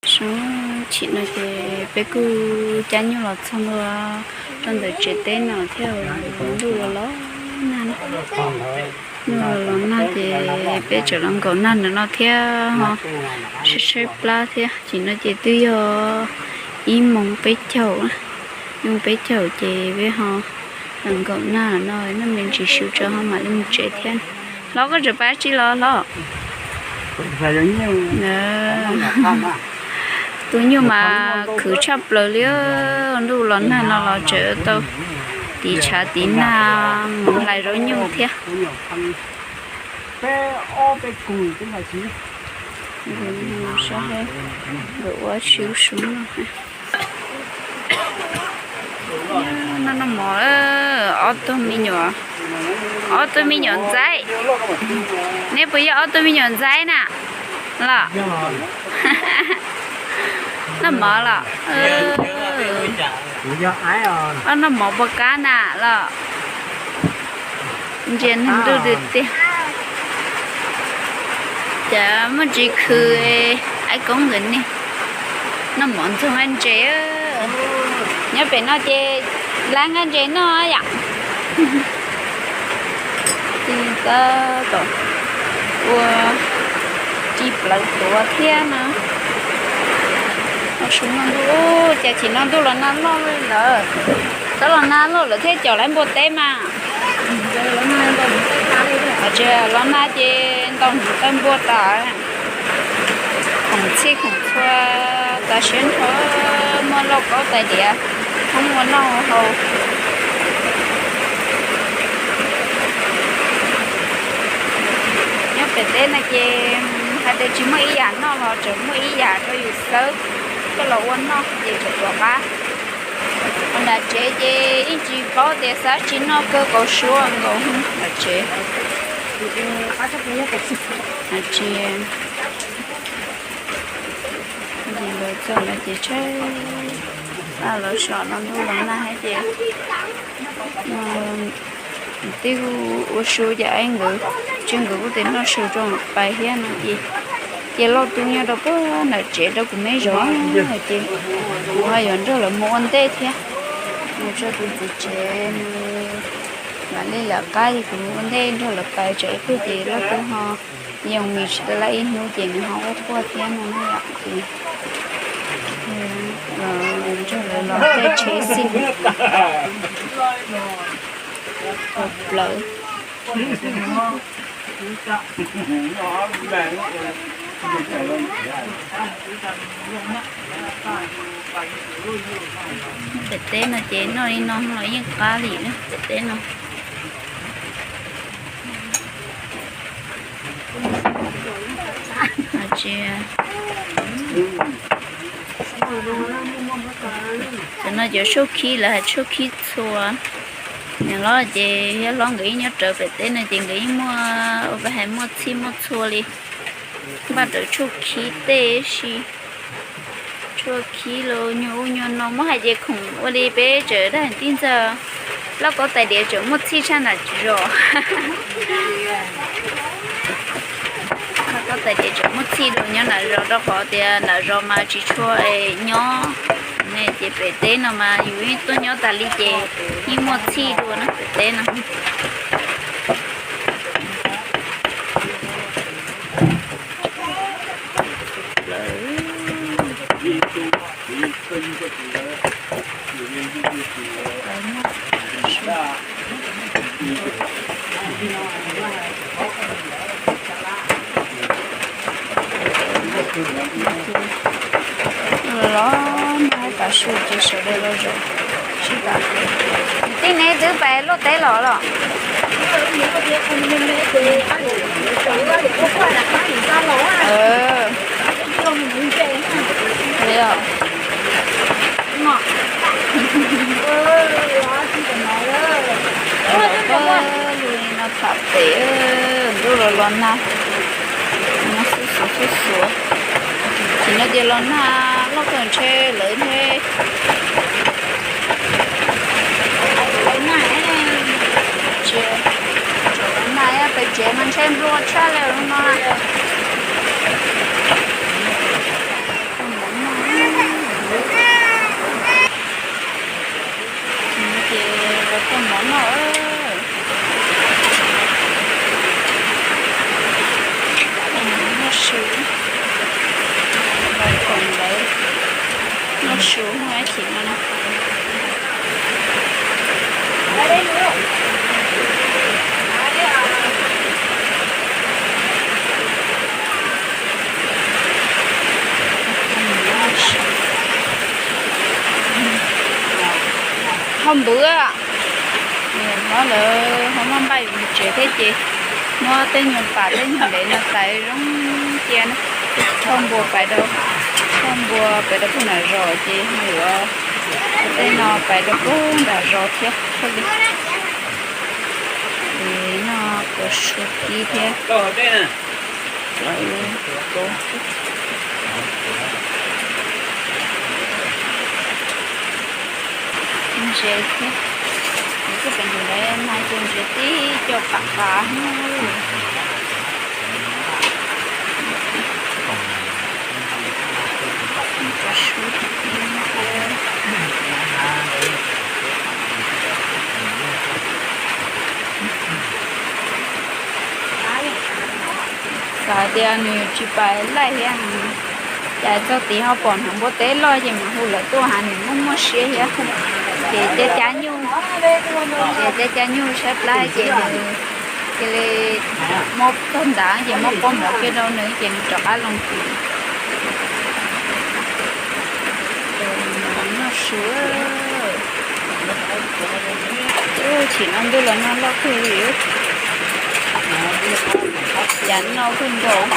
Zoo, chim no ces peb kuj cab nyuj los txog ntua rau ntawm tsev teb no thiab, ntuj los los nag, ntuj los los nag ces peb tseem los nkaum nag ntawm no thiab, saib saib plab thiab. Chim no ces twb yog ib moos peb caug, ib moos peb caug ces peb ho los nkaum nag no, nag me ntsis su tso ho mam li mus tsev thiab. Hlob, koj tseem pab tsi los hlob? Tus nyuj mas khwv tshaj plaws li, ntuj los nag no los tseem tau tiv tshav tiv nag mus hlais zaub nyuj thiab. Nkawd ua siv sub no. Noj, noj mov, ob tug me nyuam, ob tug me nyuam ntxaib. Neb puas yog ob tug me nyuam ntxaib na? Los, noj mov los? Ob, noj mov puas qab na los? Ntsia nag ntuj tiag tiag. Cas muaj tsis khwv, aib koob nkawd ne. Noj mov ntxuag nqaij ntses. Nyob pem no ces laib nqaij ntses noj yom. Tab tom ua ci plawv tuav thiab no. Ua su noj ntuj, cas chim no ntuj los nag loj li lawm. Twb los nag loj lawm thiaj cov laib npua teb mas. Tsis, los nag ces ntaus hnyuv tawg npua tas. Khoom txhij khoom txhua tas siab nrho, muaj lauj kaub tais diav, thoob ua noj ua haus. Nyob pem teb no ces hais tias tsis muaj ib yam noj los tseem muaj ib yam rau yus xawb coj los ua noj ces tseem tuav qab. Ho nram tsev ces yeej tsis paub tias xav tsis noj kawg, kauv suab nkaus nram tsev. Tsis, nkawd txog no ces tshaib plab los so no, ntuj los nag thiab ces twb ua su ces nkawd, tsis, nkawd kuj tias noj su rau pais thiab no ces, ces lauj tub nyob rau puag nram tsev rau kuv me zov hais tias kuv ho yuav nrog lawv mus ua ntej thiab. Mus tso tus txiv tsev, mam li lawv qab ces kuv mus ua ntej nrog lawv pais, tsam ib pliag ces lauj tub ho yoo mis tsis tau lawm ib hnub ces nws ho quaj quaj thiab no na yom. Ces nrog lawv los tej tsheb xij plaws. Pem teb no ces noj li no los yeej qab li na, pem teb no. Tsis, cov no cov tshuaj khib, lawv hais tshuaj khib txhua. Niam hlob ces yawg hlob nkawd yeej nyob rawv pem teb no ces nkawd yeej muaj, ua hais muaj txhij muaj txhua li, npaj rawv tshuaj khib tej si. Tshuaj khib los nyuag ub nyuag no, muab hais ces khoom ua li peb tseem dag tij ntxawg, lauj kaub tais diav tseem muaj txhij tshaj nram zos. Lauj kaub tais diav tseem muaj txhij dua nyob nram zos, rau qhov tias nram zos mas tsis tshua nyob ne, ces pem teb no mas yus yeej tuaj nyob tas li ces yeej muaj txhij dua na pem teb no. Los nag tas su ces sawv daws los zaum sib tham. Tij, neb twb pais luaj teb los los? Li no tham pem, ntuj los los nag, nag xuj xuav xuj xuav. Tsis no ces los nag loj kawg ntshe lawv ntshe tsis, los nag pem tsev mas ntshe nplua tshaj li no. Noj su muaj ib chim no na. Ho npwv, hlob lawv ho maj npaj yuav mus tsev thiab ces muab tej nyuag pam tej nyuag ntev no txais zoo cia na. Thauj npua pais rau, thauj npua pais rau pem nram zos ces ho yuav tej no pais rau pem nram zos thiab thiaj li. Es noj kuv su kib thiab. Ntses thiab. Kuv twb pem ntawd mas ces ntses tib co pam pam. Xav tias nws tsis pais laij thiab, cas txog tid ho pom hnav npua teb loj ces mam hu lawv tuaj hais nws muaj muaj siab thiab. Ces cab cab nyuj, ces cab cab nyuj saib plab ces nws cia li muab tag nrad ces muab pob mov kiag rau nws ces nws rov qab los. Noj su, chim no ntuj los nag loj kawg li. Cas noj kawg nkaus.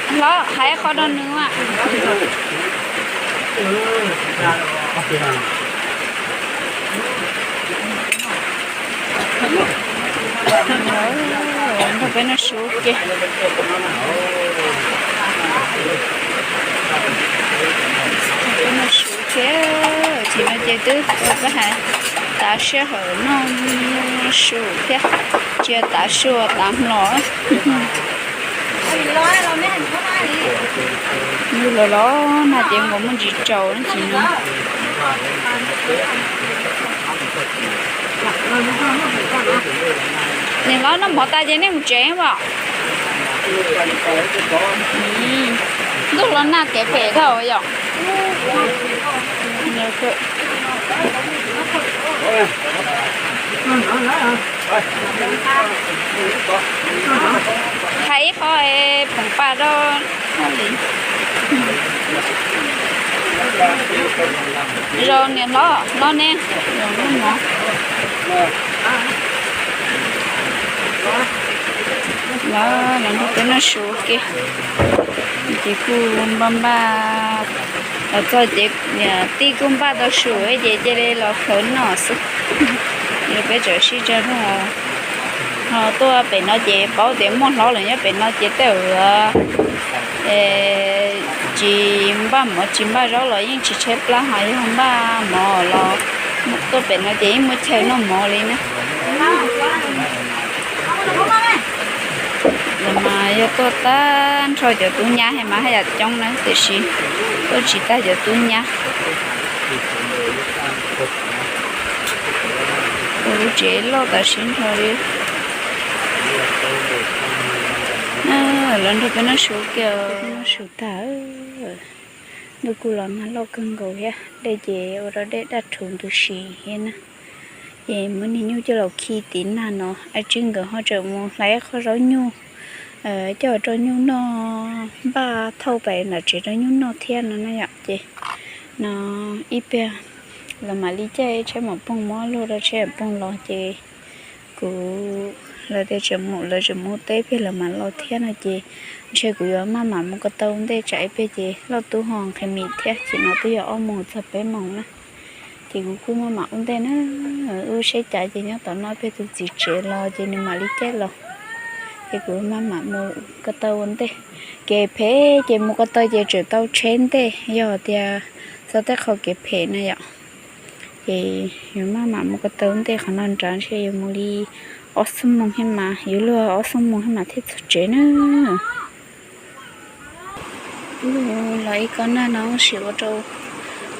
Hlob, hais qhov rau nws mas. Nrog peb noj su ces, peb noj su thiab, chim no ces twb ua peb hais tav sij hawm noj su thiab, tsis yog tav su tav hmo. Ntuj los los nag ces nkaus muaj ntsis tsaus no ces no. Niam hlob, noj mov tas ces nej mus tsev os. Ntuj los nag kev phem dhau yom. Hais ib qho es poom pas rau. Zoo niam hlob, hlob ne, zoo hlob mov. Los, los nrog peb noj su ke. Ces kuj npaj npaj, los txog ces tij kuj npaj tau su ces cia li los khawv noj xwb. Peb txawm sib tsa rau, ho tuaj pem no ces paub tias muaj hlob lawm nyob pem no ces tej zaum tsis npaj mov tsis npaj zaub los yeej tsis tshaib plab, ho yog npaj mov los tuaj pem no ces yeej muaj chaw noj mov li na. Los mas yog tuaj tag nrho cov tub nyab he mas haj yam coob na, tiam sis tuaj tsis tag cov tub nyab. Ua lub tsev loj tam sim nrho li. Los nrog peb noj su kiag, noj su tag. Ntuj kuj los nag loj kawg nkaus thiab, dej ces ua rau dej daj rhuv ntuv si thiab na. Ces muab niag nyuj coj los khi tim nag no, a tsib nkawd ho tseem mus hlais qhov zaub nyuj coj rau nyuj noj, npaj thauj pais nram tsev rau nyuj noj thiab no na yom. Ces no ib pliag los mam li caij tsheb mam poog, muab luag rau tsheb mam poog los ces kuv, lawv tias tseem mus, lawv tseem mus teb ib pliag lawv mam los thiab no ces ntshe kuv yuav maj mam mus ko taw ua ntej tsam ib pliag ces Lauj Tub ho nqhis mis thiab. Ces no twb yog ob moos txog peb moos na, ces kuv kuj maj mam ua ntej na. Wb saib cas ces nyob tom no peb tus txiv tsev los ces nws mam li caij los, ces kuv maj mam mus ko taw ua ntej. Kev phem ces mus ko taw ces tseem tau tsheb ntej, yog tias txog tej qhov kev phem na yom. Ces yuav maj mam mus ko taw ua ntej, qhov no nrad ntshe yuav mus li ob xuab moos thiab mas, yuav luag ob xuab moos thiab mas thiaj txog tsev na. Los ib kob nag no sim ua rau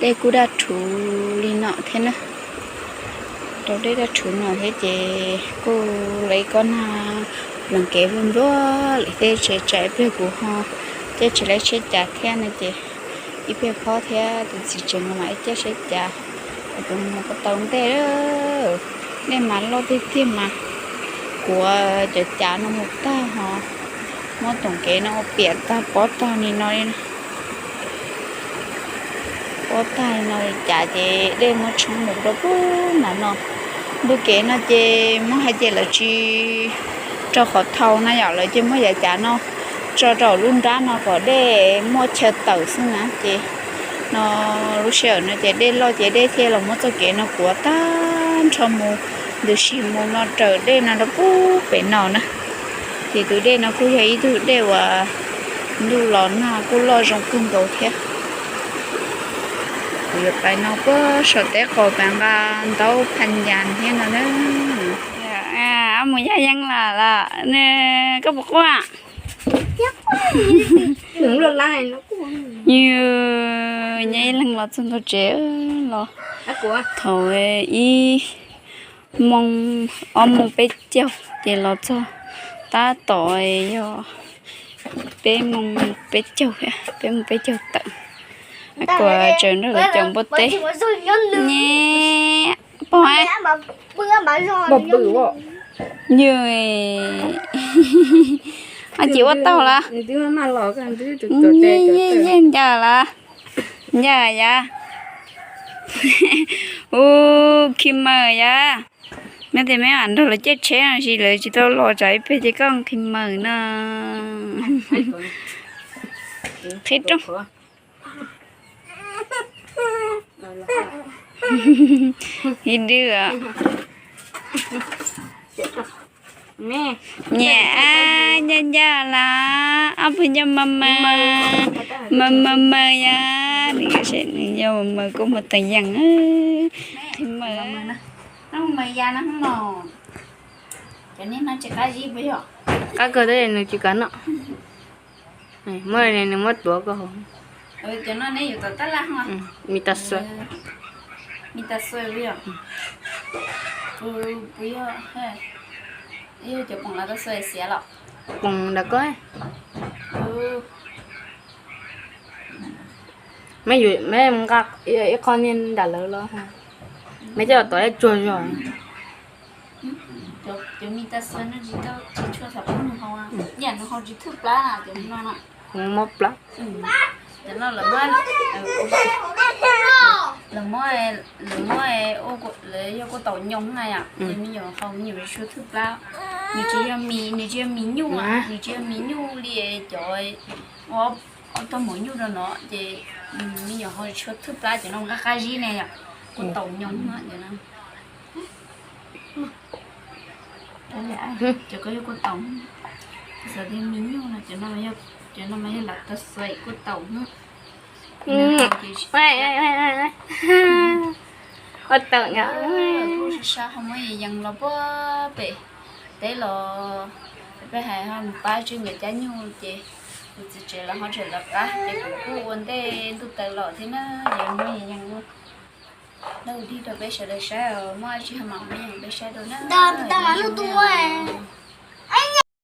dej kuj daj rhuv li no thiab na. Rau dej dab rhuv no thiab ces kuj lawv ib kob nag lees kev nplua nplua lawm thiab, tseem tsam ib pliag kuv ho caij tsheb lawv tsheb cas thiab no ces ib pliag phob thiab tus txiv tsev no mas ib caij tsheb cas, tus no mus ko tau ntej. Dej mas loj tiag tiag mas kuav cov cav no mus tag ho muab toom kev no ua piam tag pob tag li no li. Pob tag li no li cas ces dej muab tshoob mus rau pub nram no. Ntu kev no ces muab hais tias lawv tsis rau qhov thau na yom, lawv ces muab yav cav no tso rau lub nrab no kom dej muaj chaw tawm xwb na ces no lub sij hawm no ces dej loj ces dej thiaj los muab txoj kev no kuav tag nrho mus, ntws si mus no raws dej no rau pub pem no na. Ces tus dej no kuj yog ib tug dej uas ntuj los nag kuj loj zoo kawg nkaus thiab. Kuv yuav pais no puag saum teb qos pais nqa ntaub phas nyas thiab no na. Ab mus yaj yeeb lawm las, koj puas quaj? Yus nyob ib leeg los txog ntua tsev los thaum ib moos, ob moos peb caug ces los txog, tab tom yog peb moos peb caug, peb moos peb caug tawm. Kuv tsaws nrog lawv cov npua teb. Nyab pog, yog, ab, ces ua tau las. Yog ncaj las, ncaj yam. Ub, khi maws yam. Nyob tias meb mam nrog lawv caij tsheb no sis lawv tsis tau los tsam ib pliag ces koj khi maws no. Qhib rooj. Ib dwb. Niam, ab, ncaj ncaj las, ob pawg ncauj mas mas, mas mas mas yam, nws ncauj mas mas kuj muaj teev yees. Qhib maws. Qab kawg thiab nws tsis kam noj. Muab nws muab tuav koj hauv. Cov no ne yus tom tab laj ho. Mi tas xua. Mi tas xua yom. Puas yog, yog cov poom lav tas xua xiav los? Poom nram koj. Meb nqa ib qho niag nram lawv los, meb coj los tov ib tsuag zog. Cov mi tas xua no tsis tau tsis tshua txhaum pub nws haus, yam nws haus tsis thwj plab na cov no no. Mob plab. Cov no lawv muab, lawv muab, lawv muab, lawv yog kua taum nyoos na yom, ces me nyuam haus me nyuam tsis tshua thwj plab. Nws tsis yog mis, nws tsis yog mis nyuj, nws tsis yog mis nyuj li cov ua ob tog maum nyuj rau no ces me nyuam haus tsis tshua thwj plab, cov no qab qab zib ne yom, kua taum nyoos no cov no. Cov ko yog kua taum, xav tias mis nyuj no, cov no mas yog lav tas xua kua taum. Ua tawm nyob. Kuj sab sab ho muab yees los puag pem teb los, peb hais ho mus pab tswj nkawd cab nyuj ces tus txiv tsev lawv ho tseem lawv qab ces kuv kuj ua ntej ntuj taws los thiab na, ces muab yees yees ua dab dig rau peb sawv daws saib, muaj tsis ho mam muab yees peb saib rau na.